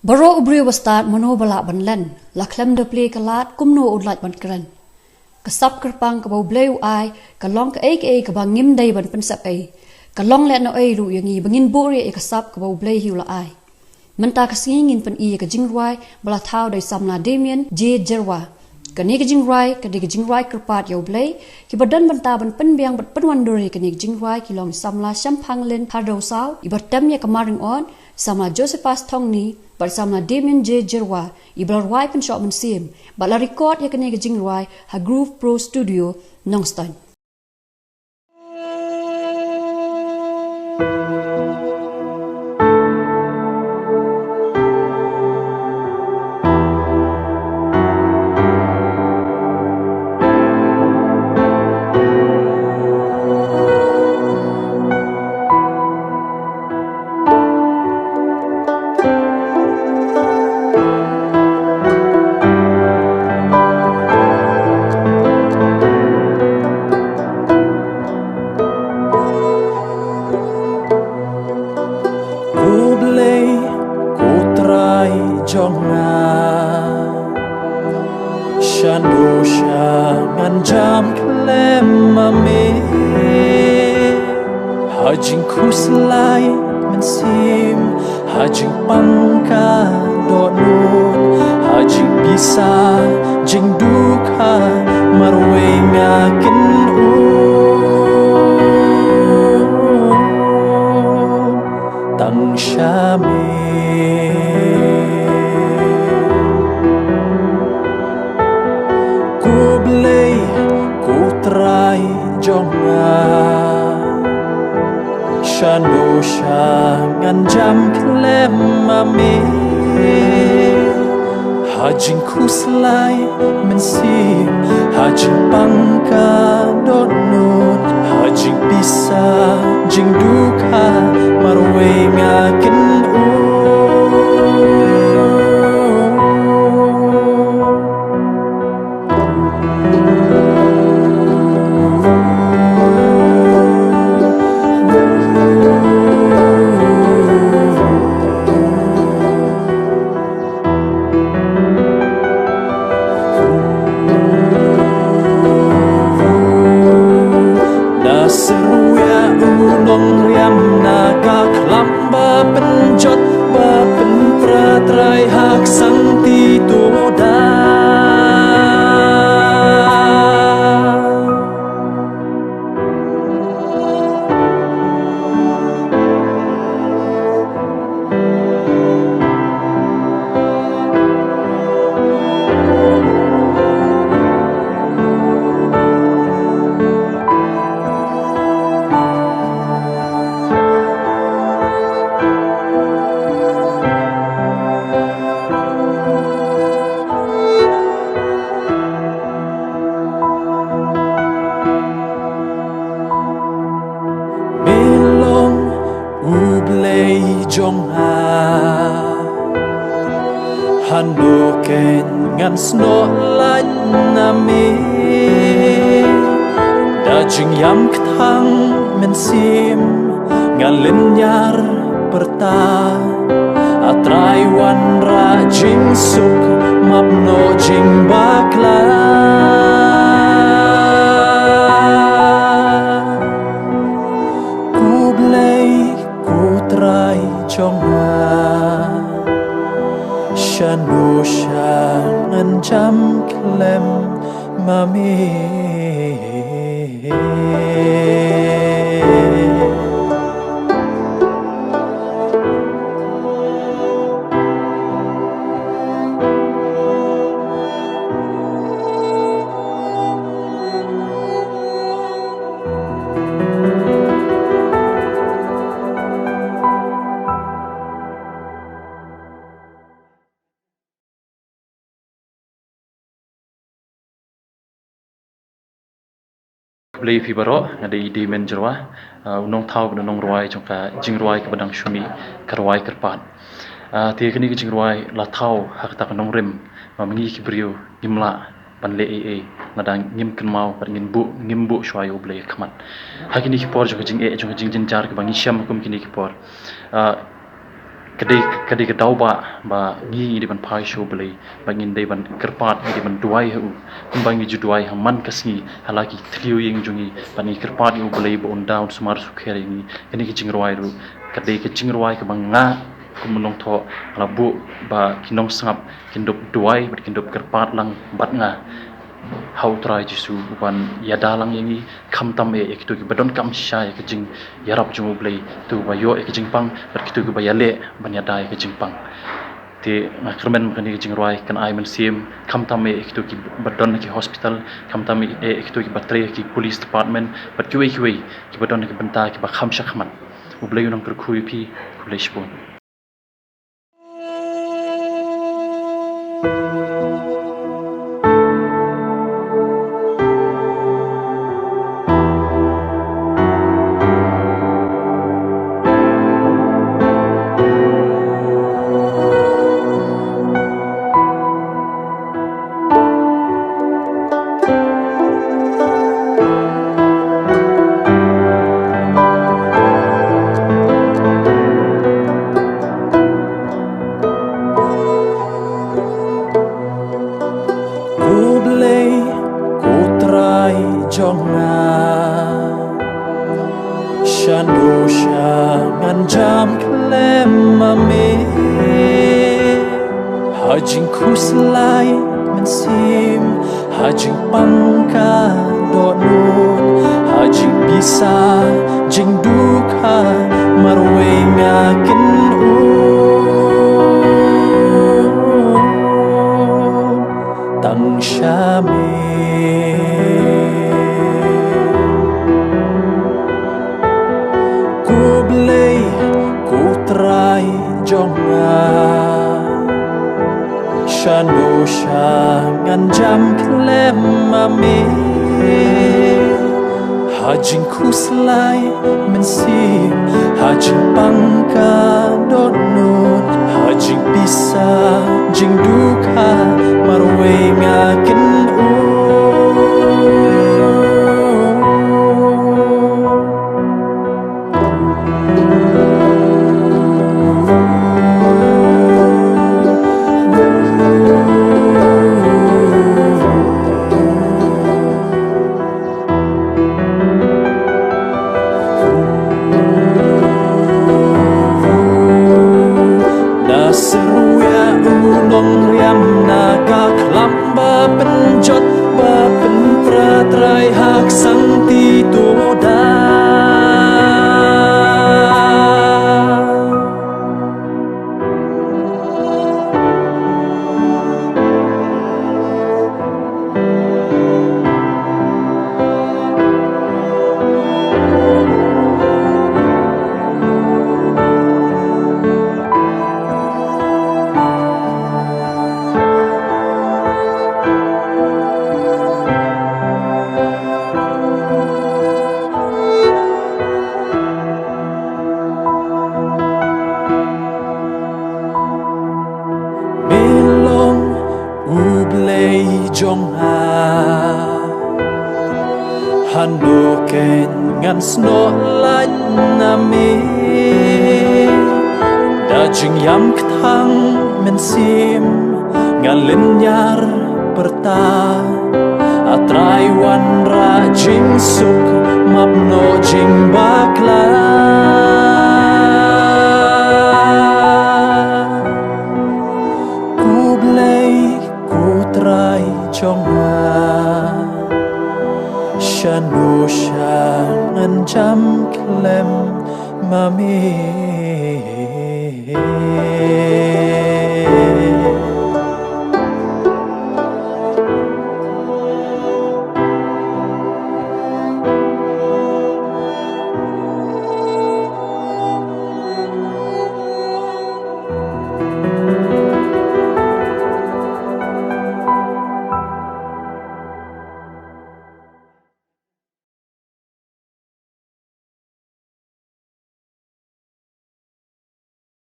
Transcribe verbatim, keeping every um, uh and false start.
Baroh u briew ba stad, mano ba lah ban len, la khlem da plie ka lad, kumno un lah ban kren? Ka sap kyrpang kaba U Blei u ai ka long kaei kaei kaba ngim dei ban pynsep ei. Ka long lehnohei ruh ïa ngi ba ngin buhrieh ïa ka sap kaba U Blei hi u la ai. Mynta ka sngi ngin pyni ïa ka jingrwai ba la thaw da i samla Damien J Jyrwa. Kane ka jingrwai ka dei ka jingrwai kyrpad ïa U Blei. Kiba don bynta ban pynbiang bad pynwandur ïa kane ka jingrwai ki long i samla Shemphanglin Hardewsaw, iba tem ïa ka Maryngknot, samla Josephus Thongni, bad samla Damien J Jyrwa, iba la rwai pynshoh mynsiem bad la record ïa kane ka jingrwai ha Groove Pro Studio, Nongstoiñ. Ko Blei, ko Trai jong nga, shano sha ngan jam khlem ma me? Ha jingkhuslai mynsiem, ha jingpang ka dohnud, ha jingpisa jingdukha, marwei nga kynnoh tang sha me. Ko Blei, ko Trai jong nga, shano sha ngan jam khlem ma me? Ha jingkhuslai mynsiem, ha jingpang ka dohnud, ha jingpisa jingdukha, marwei nga kynnoh. Na syrwa u nongriam, na ka khlam ba pynjot, ba pynpra Trai ha ka sangti to da. Me long U Blei jong nga, hano keiñ ngan snoh lait na me? Da jingïam kthang mynsiem nga lynñiar pyrta, A Trai wanrah jingsuk, map noh jingbakla. Ko Blei, ko Trai jong nga, shano sha ngan jam khlem ma me? Khublei phi baroh, nga dei i Damien Jyrwa, ah, u nongthaw bad u nongrwai jong ka jingrwai kaba dang shu mih, ka rwai kyrpad. Ah, te kane ka jingrwai la thaw ha kata ka nongrim ba ma ngi ki briew ngim lah ban leh ei ei lada ngim kynmaw bad ngim buh, ngim buh shuwa ïa U Blei ha khmat. Ha kine ki por jong ka jingeh, jong ka jingjynjar kaba ngi shem ha kum kine ki por, ah, Ka dei, ka dei ka daw ba, ba ngi dei ban phai sha U Blei, ba ngin dei ban kyrpad, ngi dei ban duwai ha u. Kumba ngi ju duwai ha man ka sngi, ha la ki thliew ïing jong ngi, ba ngi kyrpad ïa U Blei ba un da un sumar sukher ïa ngi. Kane ka jingrwai ruh ka dei ka jingrwai kaba nga kum u nongthoh nga la buh ba ki nongsngap kin dup duwai bad kin dup kyrpad lang bad nga ha U Trai Jisu uban ïada lang ïa ngi, khamtam eh ïa kito kiba donkam shisha ïa ka jingïarap jong U Blei, kito kiba ïoh ïa ka jingpang bad kito kiba ïaleh ban ïada ïa ka jingpang. Te nga kyrmen ba kane ka jingrwai kan ai mynsiem, khamtam eh ïa kito kiba don ha ki hospital, khamtam eh ïa kito kiba trei ha ki police department bad kiwei kiwei kiba don ha ki bynta kiba kham shakhmat. U Blei un nang kyrkhu ïa phi. Khublei shibun. Khublei ko Trai jong nga. Shano sha ngan jam khlem ma me? Ha jingkhuslai mynsiem, ha jingpang ka dohnud, ha jingpisa jingdukha, marwei nga kynmaw tang sha me. Khublei ko Trai jong nga. Shano sha ngan jam khlem ma me? Ha jingkhuslai mynsiem, ha jingpang ka dohnud, ha jingpisa jingdukha, marwei nga kynmaw. Na syrwa u nongriam na ka khlam ba pynjot ba pynpra Trai ha ka sangti to da. Me long U Blei jong nga. Hano kein ngan snoh lait na me? Da jingïam kthang mynsiem nga lynñiar pyrta. A Trai wanrah jingsuk, map noh jingbakla. Khublei ko Trai jong nga. Shano sha ngan jam khlem ma me?